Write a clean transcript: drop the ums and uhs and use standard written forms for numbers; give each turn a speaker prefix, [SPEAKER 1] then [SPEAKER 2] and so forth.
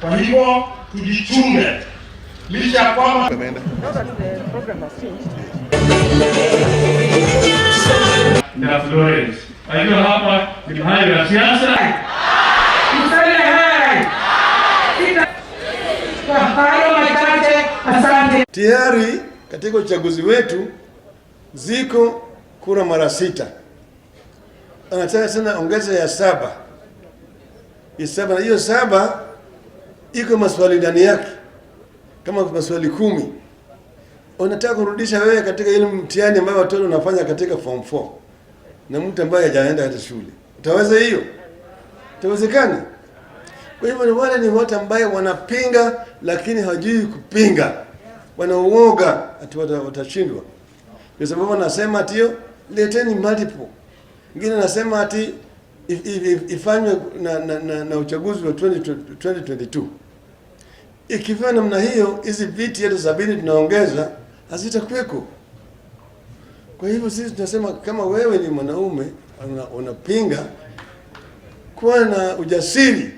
[SPEAKER 1] Kwa hivyo tujichunge, licha ya kwamba
[SPEAKER 2] Na Florence. Najua hapa ni mahali ya siasa.
[SPEAKER 3] Kwa hayo machache, asante.
[SPEAKER 4] Tayari katika uchaguzi wetu ziko kura mara 6, anataka tena ongeza ya 7. Ya 7, na hiyo 7 iko maswali ndani yake kama maswali 10. Unataka kurudisha wewe katika ile mtihani ambayo watoto wanafanya katika form 4 na mtu ambaye hajaenda hata shule. Utaweza hiyo? Itawezekana? Kwa hivyo ni wale ni watu ambao wanapinga lakini hawajui kupinga. Wanauoga ati watashindwa. Kwa sababu wanasema ati hiyo leteni multiple. Mwingine anasema ati ifanywe na uchaguzi wa 2022. Ikifanya namna hiyo, hizi viti yetu 70 tunaongeza hazitakuweko. Kwa hivyo sisi tunasema kama wewe ni mwanaume unapinga, kuwa na ujasiri.